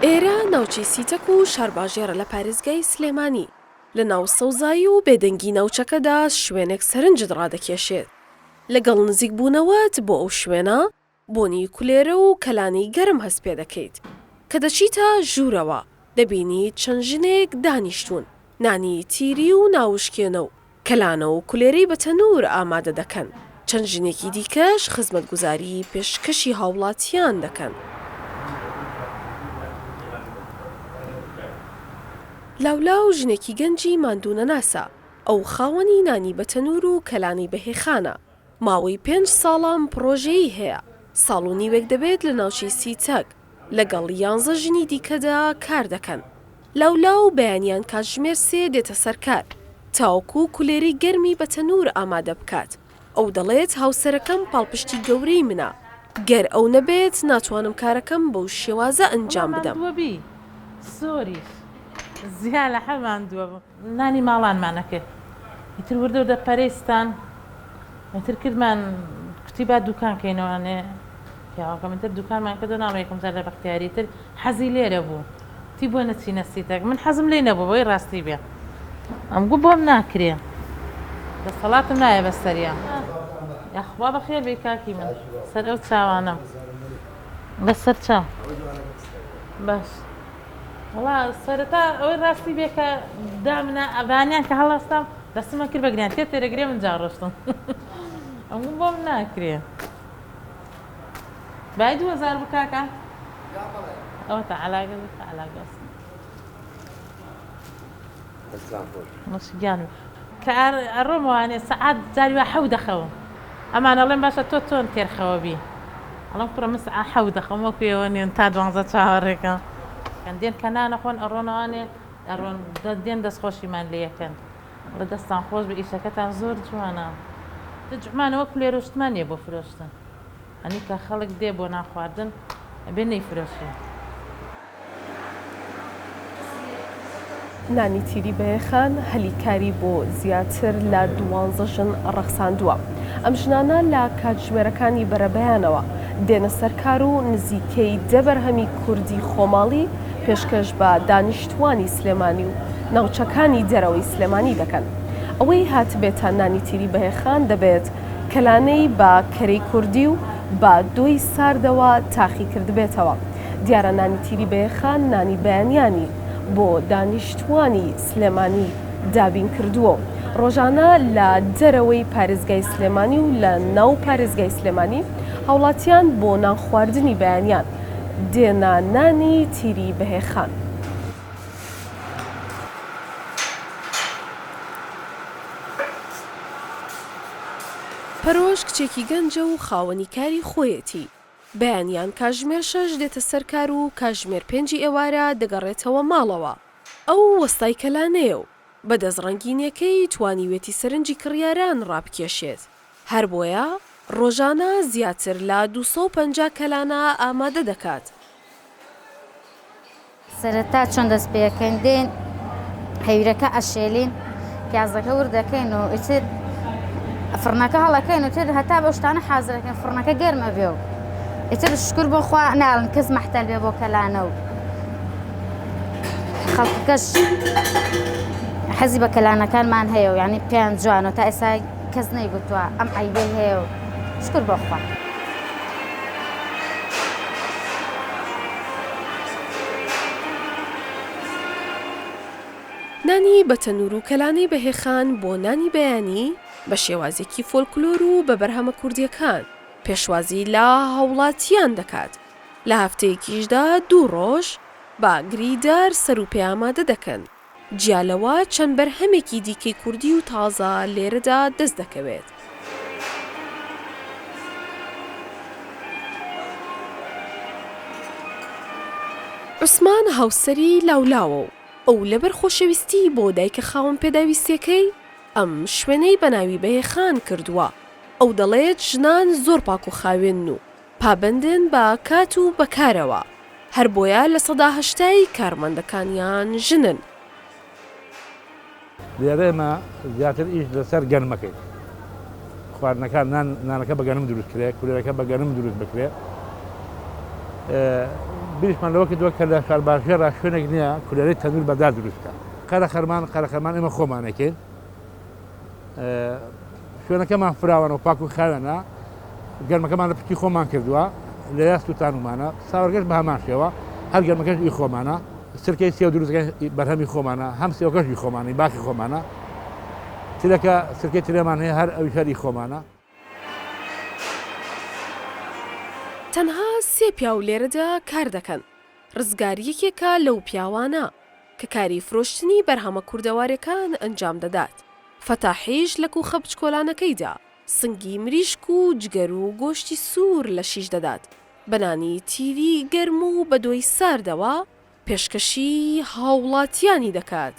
ئێرە ناوچەی سیتەک و شارباژێڕە لە پارێزگای سلێمانی، لە ناو سەوزایی و بێدەنگی ناوچەکەدا شوێنێک سەرنجت ڕادەکێشێت، لەگەڵ نزیکبوونەوەت بۆ ئەو شوێنە بۆنی کولێرە و کەلانی گەرم هەست پێدەکەیت، کە دەچیتە ژوورەوە دەبینیت چەند ژنێک دانیشتوون نانی تیری و ناوشکێنە و کەلانە و کولێرەی بە تەنوور ئامادە دەکەن، چەند ژنێکی دیکەش خزمەتگوزاری پێشکەشی هاوڵاتیان دەکەن. لاولاو ژنێکی گەنجی ماندوونەناسە، ئەو خاوەنی نانی بە تەنوور و کەلانەی بەهێخانە، ماوەی پێنج ساڵە ئەم پڕۆژەیەی هەیە، ساڵ و نیوێک دەبێت لە ناوچەی سیتەک لەگەڵ یانزە ژنی دیکەدا کار دەکەن. لاولاو بەیانیان کاتژمێر سێ دێتە سەر کار تاوەکو کولێرەی گەرمی بە تەنوور ئامادە بکات، ئەو دەڵێت هاوسەرەکەم پاڵپشتی گەورەی منە، گەر ئەو نەبێت ناتوانم کارەکەم بەو شێوازە ئەنجام بدەم. نانی ماڵانمان ئەکرد ئیتر وردە وردە پەرەی ستان ئیتر کردمان کوتی با دوکان کەینەوانێ پیاوەکەم ئیتر دوکانمان کردو ناڵم یەکەم جار لە بەختیاری ئیتر حەزی لێرە بوو کوتی بۆ نەچینە سیتەک من حەزم لێی نەبوو بەوەی ڕاستی بێ ئەم گوو بۆم ناکرێ دەسەڵاتم نایە بەسەریا یاخوا بەخێر بێی کاکی من سەر ئەو چاوانەم بەسەر چاو باش. وەڵا سەرەتا ئەوەی ڕاستی بێ کە دامنا ئەبانیان کە هەڵاستام دەستمە کرد بە گریان تێ تێرە گرێ من جا ڕۆشتم ئەم بۆم ناکرێ بای 2000 بوو کاکە ئەوە تا علاگە تا علاگە گیان کە ئەڕۆمەوانێ سەعات جاری وا حەو دەخەوم ئەمان ئەڵێم باشە تۆ چۆن تێر خەوە بی ئەڵێم کوڕە من سەعات حەو دەخەوم وەکو ئێوە نین تا دوانزە چاوەڕێکە کەن دێن کە نانەخۆن ئەڕۆنەوانێ ئەڕۆن دێن دەستخۆشیمان لێ یەکەن ئەڵێ دەستان خۆش بێ ئیشەکەتان زۆر جوانە جومانەوە کولێرۆشتمان نییە بۆ فرۆشتن ئەنی کە خەڵک دێ بۆ نان خواردن ئەبێ نەیفرۆشی. نانی تیری بەیەخان هەلی کاری بۆ زیاتر لە دوانزە ژن ڕەخساندووە. ئەم ژنانە لە کاتژمێرەکانی بەرەبەیانەوە دێنە سەر کار و نزیکەی دە بەرهەمی کوردی خۆماڵی پێشکەش بە دانیشتووانی سلێمانی و ناوچەکانی دەرەوەی سلێمانی دەکەن. ئەوەی هاتبێتە نانی تیری بەیەخان دەبێت کەلانەی بە کەرەی کوردی و بە دۆی ساردەوە تاقی کردبێتەوە. دیارە نانی تیری بەیەخان نانی بەیانیانی بۆ دانیشتووانی سلێمانی دابین کردووە و ڕۆژانە لە دەرەوەی پارێزگای سلێمانی و لە ناو پارێزگای سلێمانی هاوڵاتیان بۆ نانخواردنی بەیانیان دێنە نانی تیری بەیەخان. پەرۆش کچێکی گەنجە و خاوەنی کاری خۆیەتی، بەیانیان کاژمێر شەش دێتە سەر کار و کاژمێر پێنجی ئێوارە دەگەڕێتەوە ماڵەوە. ئەو وەستای کەلانەیە و بە دەست ڕەنگینیەکەی توانیوێتی سەرنجی کڕیاران ڕابکێشێت، هەر بۆیە ڕۆژانە زیاتر لە 250 کەلانە ئامادە دەکات. سەرەتا چۆن دەست پێەکەین دێن هەویرەکە ئەشێلین پیازەکە ورد دەکەین و ئیتر فڕنەکە هەڵەکەین و تر هەتا بەو شتانە حازرەکەن فڕنەکە گەرمە بێ و ئیتر شکر بۆ خوا ناڵن کەس مەحتەل بێ بۆ کەلانە و خەڵکەکەش حەزی بە کەلانەکانمان هەیە و یعنی پێیان جوانە تا ئێستا کەس نەیگوتووە ئەم عەیبەی هەیە و شکر بۆ خوا. نانی بە تەنور و کەلانەی بەهێخان بۆ نانی بەیانی بە شێوازێکی فۆلکلۆر و بە بەرهەمە کوردییەکان پێشوازی لە هاوڵاتیان دەکات، لە هەفتەیەکیشدا دوو ڕۆژ بە گریدار سەر و پێ ئامادە دەکەن. جیا لەوە چەند بەرهەمێکی دیکەی کوردی و تازە لێرەدا دەست دەکەوێت. عوسمان هاوسەری لاولاوە و ئەو لەبەر خۆشەویستی بۆ دایکە خاوەن پێداویستیەکەی ئەم شوێنەی بە ناوی بەیەخان کردووە. ئەو دەڵێت ژنان زۆر پاک و خاوێنن و پابەندن بە کات و بە کارەوە، هەر بۆیە 80% ی کارمەندەکانیان ژنن. لێرە ئێمە زیاتر ئیش لەسەر گەنمەکەین، خواردنەکان نان نانەکە بە گەنم دروست کرێ، کولێرەکە بە گەنم دروست بکرێ. بیریشمان لەوە کردووە کە لە شارباژێڕا شوێنێک نییە کولێرەی تەنور بە دار دروست بکا. قەرەخەرمان، قەرەخەرمان ئێمە خۆمان ئەکەین. شوێنەکەمان فراوانە و پاک و خاوێنە. گەرمەکەمان لە پشتی خۆمان کردووە، لەوێ سووتانومانە. ساوەرگەش بە هەمان شێوە، هەر گەرمەکەش ئی خۆمانە. سرکەی سێو دروست دەکەین بەرهەمی خۆمانە، هەم سێوەکەش ئی خۆمانە، ئی باخی خۆمانە. ترەکە، سرکەی ترێمان هەیە، هەر ئەویش هەر ئی خۆمانە. تەنها سێ پیاو لێرەدا کار دەکەن، ڕزگار یەکێکە لەو پیاوانە، کە کاری فرۆشتنی بەرهەمە کوردەوارێکان ئەنجام دەدات، فەتاحیش لە کوخە بچکۆلانەکەیدا سنگی مریشک و جگەر و گۆشتی سوور لە شیش دەدات، بە نانی تیری گەرم و بە دۆی ساردەوە پێشکەشی هاوڵاتیانی دەکات.